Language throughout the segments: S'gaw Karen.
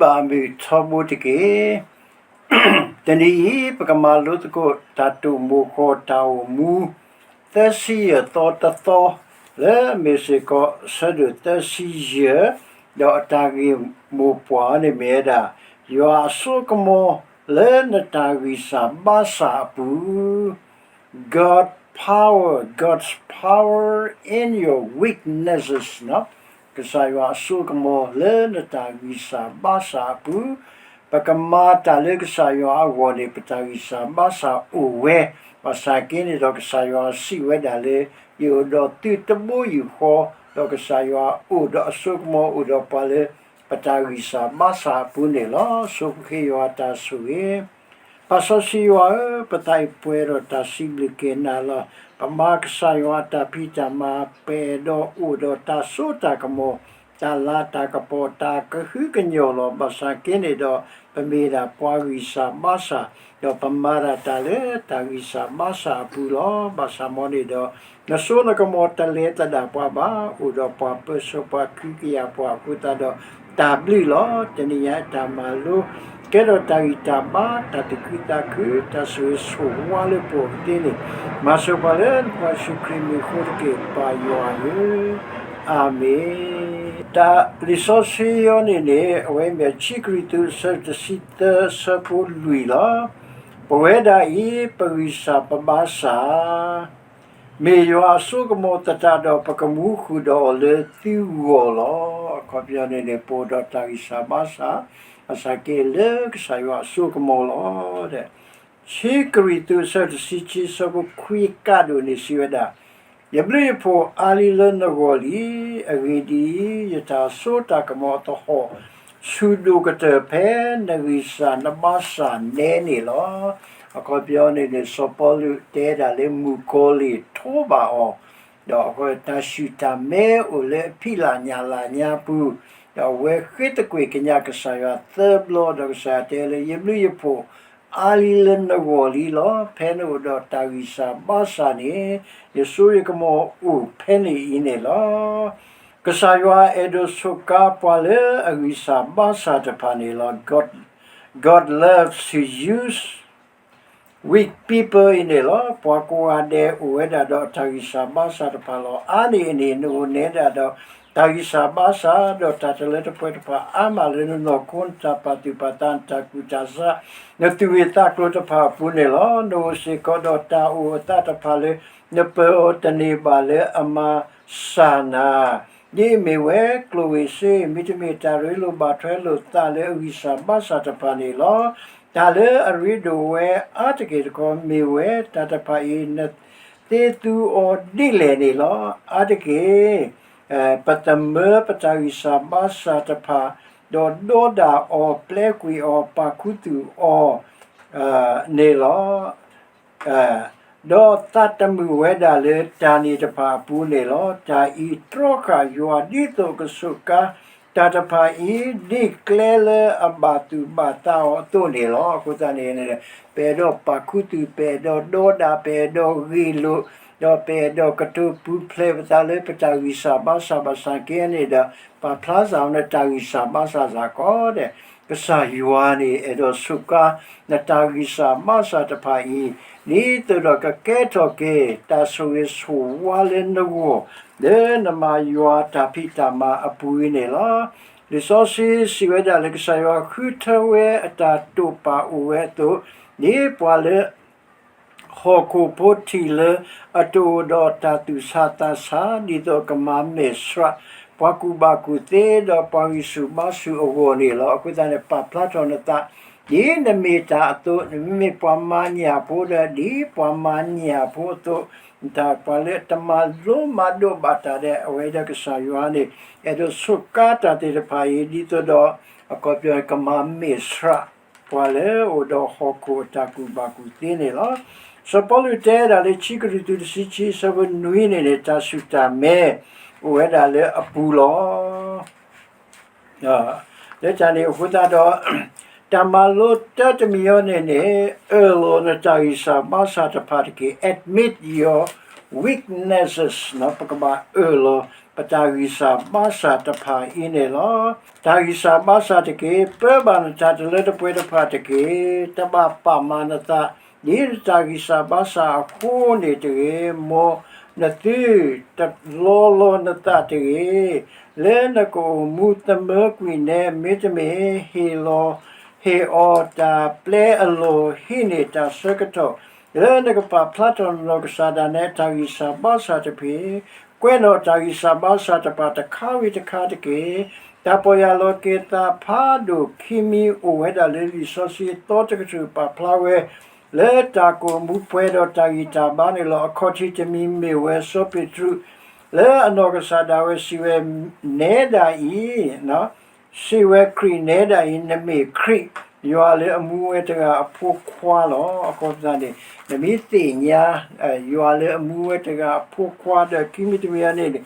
ဘၣ်မုာ်ထီဘိတက့ၢ်. တနံၤအံၤ ပကမၤလိသကိးတၢ်တိာ်မိၤဃီၤတၢ်အိၣ်မူ သၢဆံယဲၢ်သီတသီ လၢမ့ၢ်စ့ၢ်ကီးဆၢဒိၣ်သၢဆံယဲၢ်, ဒီးအတၢ်ဂ့ၢ်မိၢ်ပှၢ်န့ၣ်မ့ၢ်ဝဲဒၣ် ယွၤအစိကမီၤလၢနတၢ်ဂံၢ်စၢ်ဘါစၢ်အပူၤ God power, God's power in your weaknesses ကစၢ်ယွၤအစိကမီၤလၢနတၢ်ဂံၢ်စၢ်ဘါစၢ်အပူၤ, ပကမၤတၢ်လၢကစၢ်ယွၤအဂီၢ်န့ၣ် ပတၢ်ဂံၢ်စၢ်ဘါစၢ်အိၣ်ဝဲ, ဘၣ်ဆၣ်က့န့ၣ်ဒီးကစၢ်ယွၤစံးဝဲဒၣ်လၢ ယအိၣ်ဒီးသုတဘိယူၢ်ဃီ, ဒီးကစၢ်ယွၤအိၣ်ဒီးအစိကမီၤအိၣ်ဒီးပှၤလၢ ပတၢ်ဂံၢ်စၢ်ဘါစၢ်အပူၤန့ၣ်လီၤ. ဆိပဃ့ယွၤအတၢ်ဆိၣ်ဂ့ၤ ပၢ်စီဆှံယွၤဧၢ, ပသးအံၤပှဲၤဒီးတၢ်စံးဘျုးက့ၤနၤလီၤ. ပမၤကစၢ်ယွၤအတၢ်ဖံးတၢ်မၤ ပအဲၣ်ဒိးအိၣ်ဒီးတၢ်စိတၢ်ကမီၤ, တၢ်လၤတၢ်ကပီၤ တၢ်ကဟုကညီၢ်လီၤ. ဘၣ်ဆၣ်က့န့ၣ်ဒီး ပမ့ၢ်ဒၣ်ပှၤဂံၢ်စၢ်ဘါစၢ်, ဒီးပမၤဒၣ်တၢ်လၢတၢ်ဂံၢ်စၢ်ဘါစၢ်အပူၤလီၤ. ဘၣ်ဆၣ်မ်န့ၣ်ဒီး နစိနကမီၤတလဲၤသဒၣ်ပှၤဘၣ်, အိၣ်ဒီးပှၤပၢဆှၢပှၤ ကဟုကယာ်ပှၤအဃိသတးဒီး တၢ်ဘျုးလီၤ. တနံၤညါအတၢ်မၤလိ ကဲထီၣ်တၢ်ဂံၢ်တၢ်ဘါ တၢ်သူၣ်ခုသးခု တၢ်ဆိၣ်ဂ့ၤဆိၣ်ဝါလၢပအိၣ်ကသ့န့ၣ်, မၤစၢၤပှၤလၢနဖိယ့ၣ်ၡူးခရံာ်မံၤအဃိတက့ၢ် ပၢ်ယွၤဧၢ, အၤမ့ၣ်. တၢ်လံာ်စီဆှံအံၤန့ၣ်န့ၣ် အဝဲမ့ၢ်ခံကရံၣ်သူး အဆၢတဆံသၢ အဆၢဖိလွံၢ်လီၤ. ပဝဲဒၣ်အံၤ ပဂံၢ်စၢ်ပဘါစၢ် မ့ၢ်ယွၤအစိကမီၤသတးဒီး ပကမူဃုာ်ဒီးအီၤလၢသုဂီၢ်လီၤ. အခီပညီန့ၣ်န့ၣ် ပအိၣ်ဒီးတၢ်ဂံၢ်စၢ်ဘါစၢ် ဘၣ်ဆၣ်က့လၢကစၢ်ယွၤအစိကမီၤလီၤ. ခံကရံၣ်သူး အဆၢတဆံခံ အဆၢဖိခွံကးဒိၣ်န့ၣ်စံးဝဲဒၣ်, ယဘျုးယဖှိၣ်အါလံလၢနဂီၢ်လံ. အဂ့ၢ်ဒ်အံၤ, ယတၢ်စိတၢ်ကမီၤအသဟီၣ် ဆူၣ်ဒိၣ်ကတၢၢ်ဖဲနဂံၢ်စၢ်နဘါစၢ်နဲန့ၣ်လီၤ. အခီပညီန့ၣ်န့ၣ် စီၤပီလူးတဲဒၣ်လၢမုၣ်ကီၤလံၢ်ထိးဘၣ်အီၤ, ဒီးအဃိတၢ်ဆူၣ်တၢ်မဲအိၣ်လၢအဖံးလၢ်ညၣ်လၢ်ညါပူၤ, ဒီးအဝဲဃ့သကွံာ်ကညးကစၢ်ယွၤသၢဘျီ, ဒီးကစၢ်ယွၤတဲလၢ ယဘျုးယဖှိၣ် အါလံလၢနဂီၢ်လံလီၤ. ဖဲနအိၣ်ဒီးတၢ်ဂံၢ်စၢ်ဘါစၢ်န့ၣ် ယစိယကမီၤအိၣ်ဖဲန့ၣ်အံၤန့ၣ်လီၤ. ကစၢ်ယွၤအဲၣ်ဒိးစူးကါပှၤလၢအဂံၢ်စၢ်ဘါစၢ်တဖၣ်န့ၣ်လီၤ. God, God loves to use weak people အံၤန့ၣ်လီၤ. ပှၤကိးဂၤဒဲးအိၣ်ဝဲဒၣ်ဒီးတၢ်ဂံၢ်စၢ်ဘါစၢ်တဖၣ်လီၤ. အါန့ၢ်အန့ၣ် နအိၣ်နဲဒၣ်ဒီး တၢ်ဂံၢ်စၢ်ဘါစၢ် ဒီးတၢ်တလၢတပှဲၤတဖၣ်အါမးလၢနနီၢ်ခိ နတၢ်ပာ်သူၣ်ပာ်သး နတၢ်ကူၣ်တၢ်ဆး နသူၣ်ဂ့ၢ်သးကျိၤတဖၣ်အပူၤန့ၣ်လီၤ. နအိၣ်စ့ၢ်ကီးဒီးတၢ်အိၣ်အသးတဖၣ်လၢ နပၢၤအီၤတန့ၢ်ဘၣ်လၢအမၤစၢ်နၤ ဒ်အမ့ၢ်ဝဲ ကျိၣ်ဝံၣ်စ့ မ့တမ့ၢ်တၢ်ရ့လိာ်ဘၣ်ထွဲလိာ်သးလၢအဂံၢ်စၢ်ဘါစၢ်တဖၣ်န့ၣ်လီၤ. တၢ်လၢအရ့ဒိၣ်ဝဲအါတက့ၢ်တခီ မ့ၢ်ဝဲတၢ်တဖၣ်အံၤ နသ့သူအီၤဒ်လဲၣ်န့ၣ်လီၤ. အါတက့ၢ် ပသမၢပတၢ်ဂံၢ်စၢ်ဘါစၢ်တဖၣ်, ဒီးဒီဒၣ်အီၤ, ပျဲကွံာ်အီၤ, ပာ်ခူသူၣ်အီၤန့ၣ်လီၤ. ဒီးသးတမုာ်ဝဲဒၣ်လၢတၢ်န့ၣ်တဖၣ်အပူၤန့ၣ်လီၤ. တၢ်အံၤတြီဃာ်ယွၤ ဒ်သိးကစူးကါတၢ်တဖၣ်အံၤ ဒ်ကျဲလၢအဘၣ်သူၣ်ဘၣ်သးအီၤအသိးန့ၣ်လီၤ. အဃိသတးန့ၣ် ပအဲၣ်ဒိးပာ်ခူသူၣ်, ပအဲၣ်ဒိးဒီဒၣ်, ပအဲၣ်ဒိးဂ့ၢ်လိာ်, ဒီးပအဲၣ်ဒိးကတိၤပူၤဖျဲးပသးလၢပတၢ်ဂံၢ်စၢ်ဘါစၢ်ဘၣ်ဆၣ်က့န့ၣ်ဒီး ပာ်ဖျါစၢ်အီၤနတၢ်ဂံၢ်စၢ်ဘါစၢ်စ့ၢ်ကီးဒီး ကစၢ်ယွၤန့ၣ် အဲၣ်ဒိးစူးကါ နတၢ်ဂံၢ်စၢ်ဘါစၢ်တဖၣ်အံၤ, ဒ်သိးဒီးကကဲထီၣ်က့ၤ တၢ်ဆိၣ်ဂ့ၤဆိၣ်ဝါလၢနဂီၢ်, လၢနမၤယွၤတၢ်ဖံးတၢ်မၤအပူၤအံၤန့ၣ်လီၤ. လံာ်စီဆှံစံးဝဲဒၣ်လၢ ကစၢ်ယွၤဃုထၢဝဲအတၢ်တိာ်ပာ်အိၣ်ဝဲအသိး, ဒ်ပှၤလၢ ဟီၣ်ခိၣ်ဖိထံးလၢအတအိၣ်ဒီးတၢ်သူၣ်ဆးသးဆး ဒ်သိးကမၤမဲာ်ဆှး ပှၤကူၣ်ဘၣ်ကူၣ်သ့ ဒီးပှၤဂံၢ်ဆူၣ်ဘါဆူၣ်အဂီၢ်န့ၣ်လီၤ. အဃိသတးန့ၣ် ပာ်ဖျါထီၣ်နသး ဒ်နမ့ၢ်တၢ်အသိး, နမ့မ့ၢ်ပှၤမၤညၣ်ဖိဒီး ဒ်ပှၤမၤညၣ်ဖိအသိး, တၢ်ပှၤလၢတမၤလိမၤဒိးဘၣ်တၢ်ဒီး အဝဲဒီးကစၢ်ယွၤန့ၣ် အဲၣ်ဒိးစူးကါတၢ်သ့ၣ်တဖၣ်အံၤ ဒ်သိးဒီး အခီပညီကမၤမဲာ်ဆှး ပှၤလၢအအိၣ်ဒီးဟီၣ်ခိၣ်အတၢ်ကူၣ်ဘၣ်ကူၣ်သ့န့ၣ်လီၤ. စီၤပီလူးတဲဒၣ်လၢ ခံကရံၣ်သူး တဆံခံ အဆၢဖိနွံန့ၣ်န့ၣ် တၢ်ဆူၣ်တၢ်မဲ အိၣ်ဝဲဒၣ်လၢအပူၤလီၤ. လၢတၢ်န့ၣ်အဃိသတးဒီး တၢ်မၤလိတၢ်တမံၤအံၤန့ၣ်န့ၣ် အၢၣ်လီၤနတၢ်ဂံၢ်စၢ်ဘါစၢ်တဖၣ်တက့ၢ်. Admit your weaknesses ပကဘၣ်အၢၣ်လီၤ ပတၢ်ဂံၢ်စၢ်ဘါစၢ်တဖၣ်အံၤန့ၣ်လီၤ. တၢ်ဂံၢ်စၢ်ဘါစၢ်တက့ၢ်, ပၢဘၣ်နတၢ်တလၢတပှဲၤတဖၣ်တက့ၢ်. တဘၣ်ပာ်မၤနသး ဒ်နတၢ်ဂံၢ်စၢ်ဘါစၢ်အဃိန့ၣ်တဂ့ၤ, မ်နသုတလီလီနသးတဂ့ၤ, လၢနကအိၣ်မူသမၢကွံာ်နဲ, မ့တမ့ၢ်ဟ့ၣ်လီၤ ဟ့ၣ်အီၤတၢ်ပျဲအလီၢ်, ဟံးန့ၢ်တၢ်ဆၢကတီၢ် လၢနကပာ်ဖျါထီၣ်နနီၢ်ကစၢ်ဒၣ်နဲအတၢ်ဂံၢ်စၢ်ဘါစၢ်တဖၣ်, ကွဲးနီၣ်တၢ်ဂံၢ်စၢ်ဘါစၢ်တဖၣ်တခါဝံၤတခါတက့ၢ်. တၢ်ပီၢ်ယၢ်လီၤက့ၤသးဖးဒိၣ်ခံမံၤအိၣ်ဝဲဒၣ်လၢလံာ်စီဆှံအသီတကတြူၢ်ပာ်ဖျါဝဲ လၢတၢ်ကအိၣ်မူပှဲၤဒီးတၢ်ဂံၢ်တၢ်ဘါန့ၣ်လီၤ. အခီၣ်ထံးတမံၤမ့ၢ်ဝဲစီၤပ့းတရူး လၢအနီၢ်ကစၢ်ဒၣ်ဝဲစံးဝဲ, နဲဒၣ်အံၤ စံးဝဲခရံာ်နဲဒၣ်အံၤ နမ့ၢ်ခရံာ်, ယွၤလၢအမူဝဲတဂၤအဖိခွါလီၤ. အဃိသတးန့ၣ် နမ့ၢ်သ့ၣ်ညါ ယွၤလၢအမူဝဲတဂၤအဖိခွါဒီးခံမံၤတမံၤအံၤန့ၣ်န့ၣ်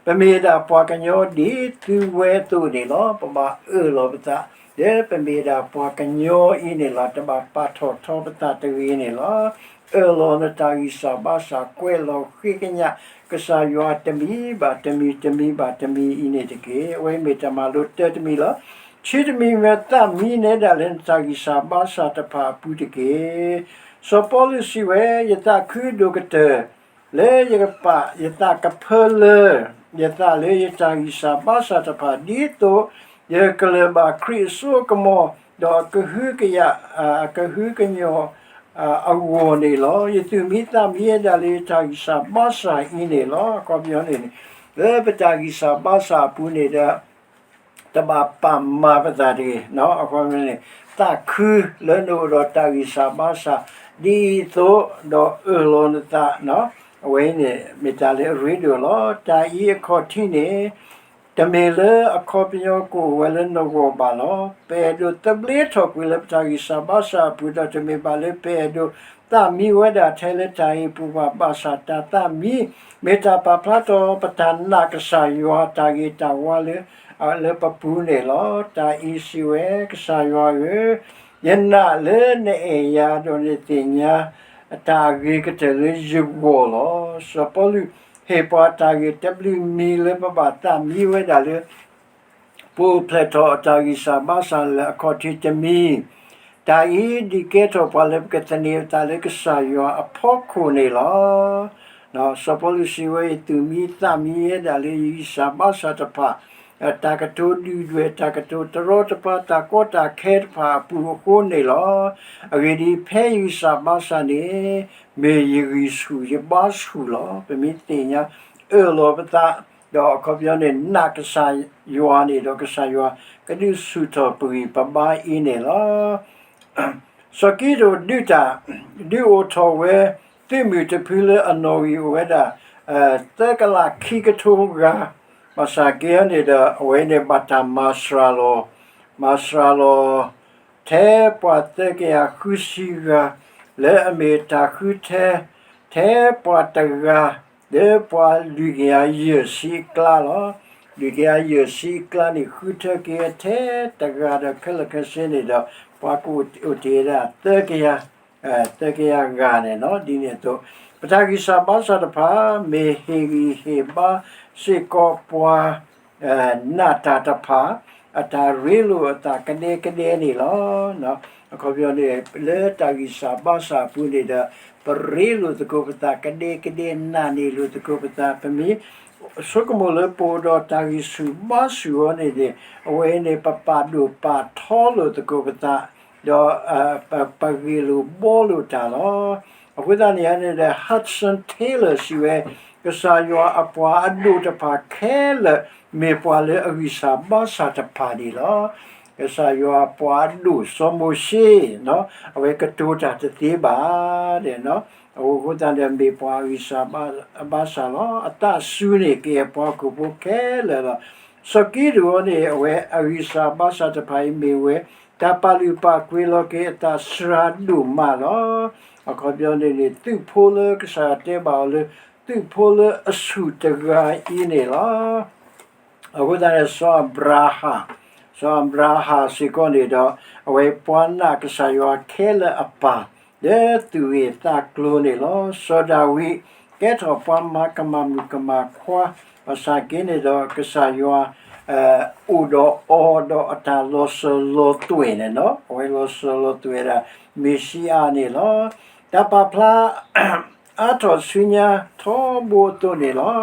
ပမ့ၢ်ဒၣ်ပှၤကညီဒ်သုဝဲအသိးန့ၣ်လီၤ. ပဘၣ်အၢၣ်လီၤပသး လၢပမ့ၢ်ဒၣ်ပှၤကညီအံၤန့ၣ်လီၤ. တဘၣ်ပာ်ထီၣ်ထီပသးတဂ့ၤန့ၣ်လီၤ. အၢၣ်လီၤနတၢ်ဂံၢ်စၢ်ဘါစၢ် ကွဲးလီၤဃ့ကညး ကစၢ်ယွၤတမံၤဘၣ်တမံၤ တမံၤဘၣ်တမံၤအံၤန့ၣ်တက့ၢ်. အဝဲမ့ၢ်တၢ်မၤလိတၢတမံၤလီၤ. ဆံတမံၤမ့ၢ် သးမံနဲဒၣ်လၢနတၢ်ဂံၢ်စၢ်ဘါစၢ်တဖၣ်အပူၤတက့ၢ်. စီၤပီလူးစံးဝဲ, ယသးခုဒိၣ်ကတၢၢ် လၢယကပာ်ယသးကဖၢလၢ ယသးလၢယတၢ်ဂံၢ်စၢ်ဘါစၢ်တဖၣ် ဒ်သိးယကလၢၤဘၣ်ခရံာ်အစိအကမီၤ ဒီးအကဟုကယာ် အကဟုကညီၢ် အဂီၢ်န့ၣ်လီၤ. ယသူၣ်မံသးမံဝဲဒၣ်လၢယတၢ်ဂံၢ်စၢ်ဘါစၢ်အံၤန့ၣ်လီၤ. အခီပညီန့ၣ်န့ၣ် လၢပတၢ်ဂံၢ်စၢ်ဘါစၢ်အပူၤန့ၣ်ဒီး တဘၣ်ပာ်မၤပသးတဂ့ၤ. အခီပညီန့ၣ် သးခုလၢနအိၣ်ဒီးတၢ်ဂံၢ်စၢ်ဘါစၢ် ဒ်အံၤအသိး ဒီးအၢၣ်လီၤနသး အဝဲအံၤန့ၣ် မ့ၢ်တၢ်လၢအရ့ဒိၣ်လီၤ. တၢ်အံၤအခီၣ်ထံးန့ၣ် တမ့ၢ်လၢအခီပညီကအိၣ်ဝဲလၢနဂီၢ်ဘၣ်လီၤ. ပအဲၣ်ဒိးသဘျ့ထီၣ်ကွံာ်လၢပတၢ်ဂံၢ်စၢ်ဘါစၢ်အပူၤဒီး တမ့ၢ်ဘၣ်လၢပအဲၣ်ဒိးသးမံဝဲဒၣ်ထဲလၢတၢ်ဟ့ၣ်ပူၤဘၣ်. ဘၣ်ဆၣ်တၢ်သးမံ မ့ၢ်တၢ်ပာ်ဖျါထီၣ်ပတၢ်နာ်ကစၢ်ယွၤတၢ်ဂ့ၤတၢ်ဝါလၢ လၢပပူၤန့ၣ်လီၤ. တၢ်အံၤစံးဝဲ, ကစၢ်ယွၤဧၢ, ယနာ်လၢနအဲၣ်ယၤဒီးနသ့ၣ်ညါ အတၢ်အဂ့ၤကတၢၢ်လၢယဂီၢ်လီၤ. စီၤပီလူးဟ့ၣ်ပှၤတၢ်ဂ့ၢ်တဘျုးမံၤလၢပဘၣ်သးမံဝဲဒၣ်လၢ ပအိၣ်ဖျဲၣ်ထီၣ်အတၢ်ဂံၢ်စၢ်ဘါစၢ်လၢအခီၣ်ထံးတမံၤ, တၢ်အံၤဒုးကဲထီၣ်ပှၤလၢပကသန့ၤအသးလၢကစၢ်ယွၤအဖီခိၣ်န့ၣ်လီၤ. စီၤပီလူးစံးဝဲ, ယသူၣ်မံသးမံဝဲဒၣ်လၢယဂံၢ်စၢ်ဘါစၢ်တဖၣ်, တၢ်ကတိၤဒုၣ်ဒွဲၣ် တၢ်ကတိၤတရီတပါ တၢ်ကီတၢ်ခဲတဖၣ်အပူၤအဃိန့ၣ်လီၤ. အဂ့ၢ်ဒ်အံၤ, ဖဲယဂံၢ်စၢ်ဘါစၢ်န့ၣ် မ့ၢ်ယဂံၢ်ဆူၣ်ယဘါဆူၣ်လီၤ. ပမ့ၢ်သ့ၣ်ညါအၢၣ်လီၤပသး ဒီးအခီပညီန့ၣ် နာ်ကစၢ်ယွၤန့ၣ်ဒီး ကစၢ်ယွၤကဒုးဆူၣ်ထီၣ်ပဂံၢ်ပဘါအံၤန့ၣ်လီၤ. စီၤကံးဒဧိၣ်ဒုးတၢ် ဒုးအိၣ်ထီၣ်ဝဲ သုးမုၢ်တဖုလၢအနီၣ်ဂံၢ်အိၣ်ဝဲဒၣ် သၢကလးခံကထိဂၤ, ဘၣ်ဆၣ်က့ၤအံၤန့ၣ်ဒီး အဝဲန့ၣ်ဘၣ်တၢ်မၤစှၤလီၤ, မၤစှၤလီၤ ထဲပှၤသၢကယၤဃုဆံဂၤ လၢအမ့ၢ်တၢ်ဃုထၢ ထဲပှၤတဂၤ လၢပှၤလွံၢ်ကယၤယဲၢ်ဆံအကျါလီၤ. လွံၢ်ကယၤယဲၢ်ဆံအကျါန့ၣ် ဃုထၢက့ၤထဲတဂၤဒီး ခဲလၢာ်ခဲဆ့န့ၣ်ဒီး ပှၤကအိၣ်တ့ၢ်ဝဲဒၣ် သၢကယၤ သၢကယၤဂၤန့ၣ်လီၤ. ဒ်န့ၣ်အသိး ပတၢ်ဂံၢ်စၢ်ဘါစၢ်တဖၣ် မ့ၢ်ဟ့ၣ်ဂံၢ်ဟ့ၣ်ဘါစ့ၢ်ကီးပှၤ နာ်တၢ်တဖၣ် အတၢ်ရ့လိာ်အသးကဒဲကဒဲန့ၣ်လီၤ. အခီပညီန့ၣ် လၢတၢ်ဂံၢ်စၢ်ဘါစၢ်အပူၤန့ၣ်ဒီး ပရ့လိာ်သကိးပသးကဒဲကဒဲ နာ်န့ၢ်လိာ်သကိးပသး ပမ့ၢ်ဆိကမိၣ်လၢပအိၣ်ဒီးတၢ်ဂံၢ်ဆူၣ်ဘါဆူၣ်အီၤန့ၣ်န့ၣ် အဝဲန့ၣ် ပပာ်ဒိၣ်ပာ်ထီလိာ်သကိးပသး ဒီး ပဂ့ၢ်လိာ်ဘှီလိာ်တၢ်လီၤ. အဃိသတးန့ၣ်န့ၣ်ဒီး Hudson Taylor စံးဝဲ, ကစၢ်ယွၤအပှၤအဒိၣ်တဖၣ်ခဲလၢာ် မ့ၢ်ပှၤလၢအဂံၢ်စၢ်ဘါစၢ်တဖၣ်န့ၣ်လီၤ. ကစၢ်ယွၤအပှၤအဒိၣ်စီၤမိၤၡ့ အဝဲကတိၤတၢ်တသ့ဘၣ် အဃိသတးဒီး မ့ၢ်ပှၤအဂံၢ်စၢ်ဘါစၢ်လီၤ. အသးစူၤန့ၢ်က့ၤအပှၤဟီၣ်ခိၣ်ဖိခဲလၢာ်လီၤ. စီၤကံးဒဧိၣ်န့ၣ် အဝဲအဂံၢ်စၢ်ဘါစၢ်တဖၣ်အံၤမ့ၢ်ဝဲ တၢ်ပာ်လုၢ်ပာ်ကွံာ်လီၤက့ၤအသးစှၤဒိၣ်မးလီၤ. အခီပညီန့ၣ်န့ၣ် သုးဖိလၢကစၢ်ယွၤတဲဘၣ်အီၤလၢ သုးဖိလၢအဆူၣ်တဂၤအံၤန့ၣ်လီၤ. အဃိသတးန့ၣ် စီၤအၤဘြၤဟၣ်, စီၤအၤဘြၤဟၣ်စ့ၢ်ကီးန့ၣ်ဒီး အဝဲပှၤနာ်ကစၢ်ယွၤခဲလၢာ်အပၢ် လၢသူၣ်ဂ့ၢ်သးကျိၤန့ၣ်လီၤ. စီၤဒၤဝံး, ကဲထီၣ်ပှၤမၤကမၣ်မုၣ်ကမၣ်ခွါ, ဘၣ်ဆၣ်က့န့ၣ်ဒီး ကစၢ်ယွၤ အိၣ်ဒီးအီၤဒီးအတၢ်လီၤစၢၤလီၤသွဲၣ်န့ၣ်လီၤ. အဝဲလီၤစၢၤလီၤသွဲၣ်ဒၣ် မ့ၣ်ၡံအၤန့ၣ်လီၤ. တၢ်ပာ်ဖျါ အါထီၣ်ဆူညါထီဘိအသိးန့ၣ်လီၤ.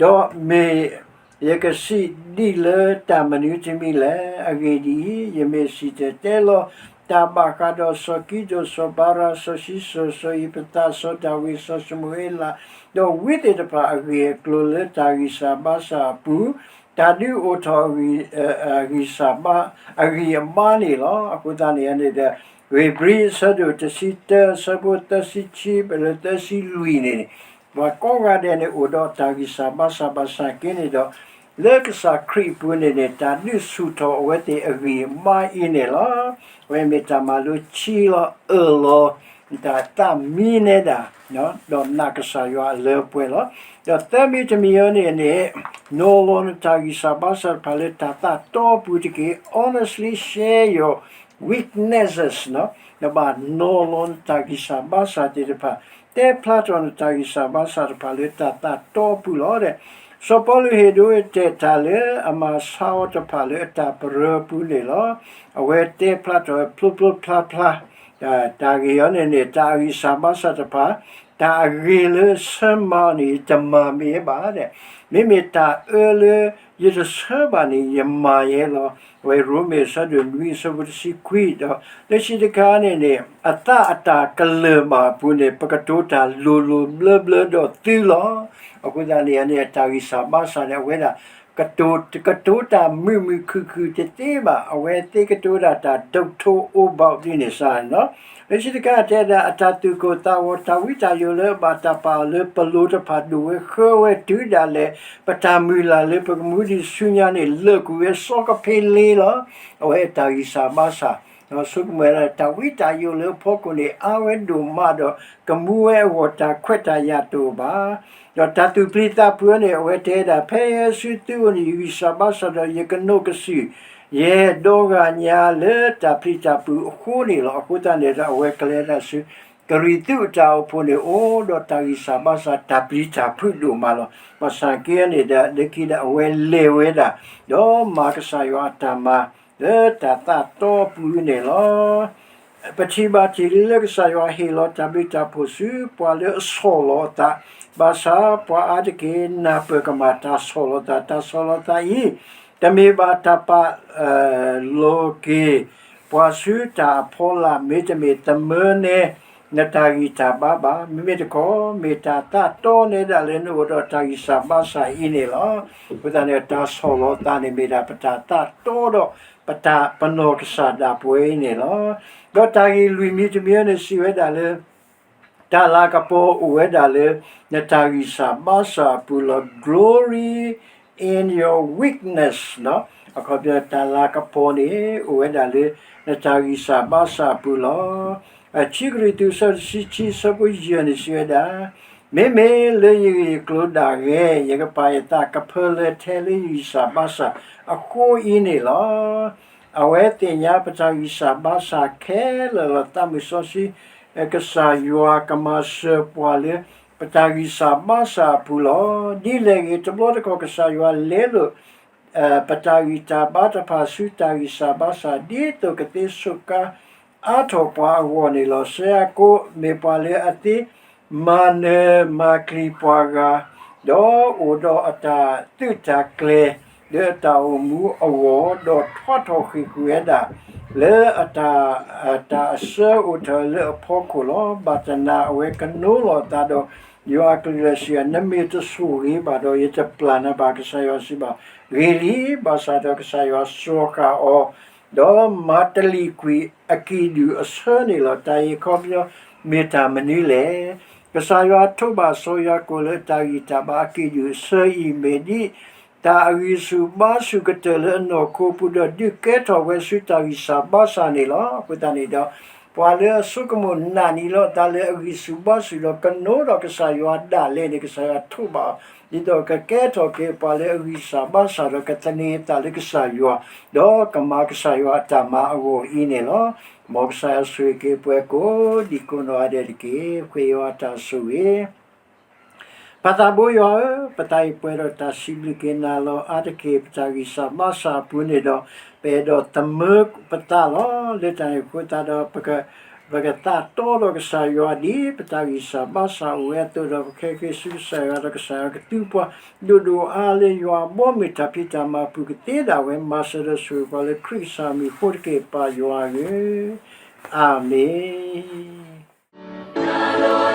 ဒီးမ့ၢ် ယကစံးဒ်လၢတၢ်မနုၤတမံၤလဲၣ်. အဂ့ၢ်ဒ်အံၤ, ယမ့ၢ်စံၣ်တဲၤတဲလီၤတၢ်ဘၣ်ဃးဒီးစီၤကံဒိၣ်, စီၤဘၤရး, စီၤၡံၣ်စိၣ်, စီၤယံးဖသး, စီၤဒၤဝံး, စီၤၡမူၤအ့လး, ဒီးဝံသ့ၣ်တဖၣ်အဂ့ၢ်အကျိၤလၢတၢ်ဂံၢ်စၢ်ဘါစၢ်အပူၤ, တၢ်ဒုးအိၣ်ထီၣ်အဂံၢ်စၢ်ဘါ အဂံၢ်အဘါန့ၣ်လီၤ. အဃိသတးန့ၣ်န့ၣ်ဒီး ဧ့ၤဘြံၤအဆၢဒိၣ်တဆံတၢ အဆၢဖိသၢဆံခံ ပလၢသၢဆံလွံၢ်န့ၣ်န့ၣ် ပှၤကိးဂၤဒဲးန့ၣ် အိၣ်ဒီးတၢ်ဂံၢ်စၢ်ဘါစၢ်ဘၣ်ဆၣ်က့န့ၣ်ဒီး လၢကစၢ်ခရံာ်အပူၤန့ၣ်န့ၣ် တၢ်ဒုးဆူၣ်ထီၣ်အဝဲသ့ၣ်အဂံၢ်အဘါအံၤန့ၣ်လီၤ. အဝဲမ့ၢ်တၢ်မၤလိခံလီၤအၢၣ်လီၤ တၢ်သးမံနဲဒၣ် ဒီးနာ်ကစၢ်ယွၤအလၢပှဲၤလီၤ. ဒီးသၢမံၤတမံၤအံၤန့ၣ်န့ၣ် နီၤလီၤနတၢ်ဂံၢ်စၢ်ဘါစၢ်တဖၣ်လၢတၢ်သးတီပူၤတက့ၢ်. Honestly share your weaknesses. နဘၣ်နီၤလီၤနတၢ်ဂံၢ်စၢ်ဘါစၢ်သ့ၣ်တဖၣ်, တဲဖျါထီၣ်နတၢ်ဂံၢ်စၢ်ဘါစၢ်တဖၣ်လၢတၢ်သးတီပူၤလီၤ. စီၤပီလူးဟ့ၣ်ဒိအတဲာ်တၢ်လၢအမၤဆါအီၤတဖၣ်လၢအတၢ်ပရၢပူၤန့ၣ်လီၤ. အဝဲတဲဖျါထီၣ်ဖျိဖျိဖျါဖျါ တၢ်ဂ့ၢ်အံၤန့ၣ်န့ၣ် တၢ်ဂံၢ်စၢ်ဘါစၢ်တဖၣ်, တၢ်အဂ့ၤလၢဆၢမၤအီၤန့ၣ် ယတမၤမ့ၢ်ဘၣ်, မ့မ့ၢ်တၢ်အၢလၢယတဆၢဘၣ်န့ၣ် ယမၤယဲလီၤ. အဝဲရိမ့ၤအဆၢဒိၣ်နွံအဆၢဖိတဆံခွံ, ဒီးလၢခံတခါန့ၣ်န့ၣ် အသးအတၢ်ကလၢၢ်ဘၣ်အပူၤန့ၣ် ပကတိၤတၢ်လိၤလိၤဘျၢဘျၢဒီးသုလီၤ. အဃိသတးန့ၣ်န့ၣ် တၢ်ဂံၢ်စၢ်ဘါစၢ်န့ၣ် အဝဲဒၣ် ကတိၤတၢ်မုာ်မုာ်ခုၣ်ခုၣ်တသ့ဘၣ်, အဝဲသ့ကတိၤဒၣ်တၢ်ဒိၣ်ထီအိၣ်ဘၣ်ဒ်န့ၣ်စ့ၢ်န့ၣ်လီၤ. လၢခံတခါတဲဒၣ် အတၢ်သူၣ်ကိၢ်သးဂီၤ တၢ်ဝံတၢ်ယိးလၢအဘၣ်တၢ်ပာ်အီၤလၢပလိၤတဖၣ်ဒိၣ်ဝဲဃၢဝဲတုၤဒၣ်လဲာ်, ပတၢ်မုၢ်လၢ်လၢပကမူဒံးဆူညါန့ၣ် လၢာ်ကွံာ်ဝဲစီကဖ့လ့လီၤ. အဝဲတၢ်ဂံၢ်စၢ်ဘါစၢ် ဆိကမိၣ်ဝဲဒၣ် တၢ်ဝံတၢ်ယိးလၢအဖီခိၣ်န့ၣ် အါဝဲဒိၣ်မးဒီး ကမူဝဲအဂီၢ်တၢ်ခွဲးတၢ်ယာ်တအိၣ်ဘၣ်. ဒီးတၢ်သူၣ်ပျံၤသးဖုးအီၤန့ၣ် အဝဲတဲဒၣ် ဖဲယဟဲဆူသုအိၣ်န့ၣ် ယဂံၢ်စၢ်ဘါစၢ်ဒီး ယကနိးကစုာ် ယဲဒီဂၤညါလၢတၢ်ပျံၤတၢ်ဖုးအဃိန့ၣ်လီၤ. အဃိသတးန့ၣ်ဒီး အဝဲကလဲၤဒၣ်ဆူ ကရံၣ်သူးအတၢ်အိၣ်ဖှိၣ်န့ၣ် အိၣ်ဒီးတၢ်ဂံၢ်စၢ်ဘါစၢ် တၢ်ပျံၤတၢ်ဖုးဒိၣ်မးလီၤ. ဘၣ်ဆၣ်က့န့ၣ်ဒီး လၢခံဒီးအဝဲလဲၤဝဲဒၣ် ဒီးမၤကစၢ်ယွၤအတၢ်မၤ လၢတၢ်သးတီပူၤန့ၣ်လီၤ. ပထံၣ်ဘၣ်တ့ၢ်လံလၢကစၢ်ယွၤဟ့ၣ်လီၤတၢ်ဘျုးတၢ်ဖှိၣ်ဆူပှၤလၢအဆီၣ်လီၤအသး, ဘၣ်ဆၣ်ပှၤအါတက့ၢ်နၢ်ပၢၢ်ကမၣ်တၢ်ဆီၣ်လီၤသး, တၢ်ဆီၣ်လီၤသးအံၤ တမ့ၢ်ဘၣ်တၢ်ပာ် လီၤက့ၤ ပှၤဆူတၢ်အဖီလာ် မ့တမ့ၢ်သမၢနဲ နတၢ်ဂံၢ်တၢ်ဘါဘၣ်. မ့မ့ၢ်တခီ မ့ၢ်တၢ်သးတီနဲဒၣ်လၢနအိၣ်ဒီးတၢ်ဂံၢ်စၢ်ဘါစၢ်အံၤန့ၣ်လီၤ. အဃိသတးန့ၣ် တၢ်ဆီၣ်လီၤသးန့ၣ်မ့ၢ်ဒၣ်ပတၢ်သးတီဒီး ပတၢ်ပနီၢ်ကစၢ်ဒၣ်ပှဲၤအံၤန့ၣ်လီၤ. ဒီးတၢ်ဂ့ၢ်လွံၢ်မံၤတမံၤန့ၣ်စံးဝဲဒၣ်လၢ တၢ်လၤကပီၤအိၣ်ဝဲဒၣ်လၢ နတၢ်ဂံၢ်စၢ်ဘါစၢ်အပူၤလီၤ. Glory in your weakness. အခီပညီ တၢ်လၤကပီၤန့ၣ် အိၣ်ဝဲဒၣ်လၢ နတၢ်ဂံၢ်စၢ်ဘါစၢ်အပူၤလီၤ. ခံကရံၣ်သူး အဆၢဒိၣ်တဆံခံ အဆၢဖိယဲၢ်န့ၣ် စံးဝဲဒၣ်, မ့မ့ၢ်လၢယဂ့ၢ်ယကျိၤဒၣ်ဂ့ၤ ယကပာ်ယသးကဖၢလၢထဲလၢယဂံၢ်စၢ်ဘါစၢ်အဃိအံၤန့ၣ်လီၤ. အဝဲသ့ၣ်ညါပတၢ်ဂံၢ်စၢ်ဘါစၢ်ခဲလၢာ်လီၤ. သးမုၢ်စီဆှံ ကစၢ်ယွၤကမၤစၢၤပှၤလၢ ပတၢ်ဂံၢ်စၢ်ဘါစၢ်အပူၤလီၤ. ဒ်လဲၣ်ဂ့ၤ တဘျီတခီၣ်ကစၢ်ယွၤလဲလိာ် ပတၢ်ဂံၢ်တၢ်ဘါတဖၣ်ဆူတၢ်ဂံၢ်စၢ်ဘါစၢ် ဒ်သိးကသ့ဆိးကါအါထီၣ်ပှၤအဂီၢ်န့ၣ်လီၤ. စ့အကိး မ့ၢ်ပှၤလၢအသ့မၤနၢၤမၤကျံၤပှၤဂၤ, ဒီးအိၣ်ဒီးအတၢ်သုးတၢ်ကျဲၤ လၢအတၢ်အိၣ်မူအဂီၢ်, ဒီးထွါထီၣ်ဃ့ၢ်ကွံာ်ဝဲဒၣ် လၢအတၢ် တၢ်အဆၢအိၣ်ထီၣ်လၢအဖီခိၣ်လီၤ. ဘၣ်တနၤအဝဲကနိလီၤအသးဒီး ယွၤအကလုၢ်လၢ်စံး, နမ့ၢ်တဆိၣ်ဂ့ၤဘၣ်ဒီး ယတပျၢ်နၤဘၣ်. ကစၢ်ယွၤစံးဘၣ်, ဂ့ၤလံ, ဘၣ်ဆၣ်ဒီးကစၢ်ယွၤစှီၤဃာ်အီၤ, ဒီးမၤတလံာ်ကွံာ်အကံၣ်ဒုၣ်အဆၢန့ၣ်လီၤ. တၢ်ဂ့ၢ်အခီပညီမ့ၢ်တၢ်မနုၤလဲၣ်. ကစၢ်ယွၤထိးဘၣ်စီၤယၤကိာ်လၢတၢ်ဂံၢ်တၢ်ဘါအကံၣ်ဒုၣ်အဆၢအံၤ မ့ၢ်ဒ် တၢ်အဂံၢ်ဆူၣ်ဘါဆူၣ်ကတၢၢ်လၢအနီၢ်ခိပူၤဒီး ဒုးကဲထီၣ်ဝဲဆူတၢ်ဂံၢ်စၢ်ဘါစၢ်န့ၣ်လီၤ. အဃိသတးန့ၣ်ဒီး ပှၤလၢအဆိကမိၣ်နာ်န့ၢ်လီၤအသးလၢအဂံၢ်ဆူၣ်ဘါဆူၣ်ဒီး ကနိဒီးကစၢ်ယွၤဒၣ်လဲာ်န့ၣ် ကစၢ်ယွၤထိးဘၣ်အီၤ ဒ်သိးကကဲထီၣ်က့ၤပှၤလၢအဂံၢ်စၢ်ဘါစၢ်ဒီး ကသန့ၤအသးလၢကစၢ်ယွၤ, ဒီးကမၤကစၢ်ယွၤအတၢ်မၤအဂီၢ်အံၤန့ၣ်လီၤ. မ်ကစၢ်ယွၤဆိၣ်ဂ့ၤက့ၤပှၤကိးဒံကိးနီၢ်ဂၤဒဲးတက့ၢ်. ဃ့ယွၤအတၢ်ဆိၣ်ဂ့ၤ ပၢ်သးဘိယွၤဧၢ, ပတၢ်အံၤပှဲၤဒီးတၢ်စံးဘျုးက့ၤနၤလီၤ. အါတက့ၢ် ပတၢ်ဂံၢ်စၢ်ဘါစၢ်အပူၤန့ၣ်ဒီး ပအဲၣ်ဒိးသမၢပသးလီၤ. လၢတၢ်န့ၣ်အဃိသတးဒီး ပကသးတီဒီးကစၢ်ယွၤ ဒ်ပတၢ်ဂံၢ်စၢ်ဘါစၢ်အိၣ်ဝဲအသိးဒီး ပကဟဲက့ၤဆူကစၢ်ယွၤဒီး ကစၢ်ယွၤကသူပှၤ ဒိၣ်ဒိၣ်အါအါလၢယွၤအဘီအမုၢ် တၢ်ဖံးတၢ်မၤအပူၤကသ့ဒၣ်ဝဲ, မၤစၢၤဒီးဆိၣ်ဂ့ၤပှၤလၢခရံာ်ကစၢ်အမံၤအဃိတက့ၢ် ပၢ်ယွၤဧၢ, အၤမ့ၣ်.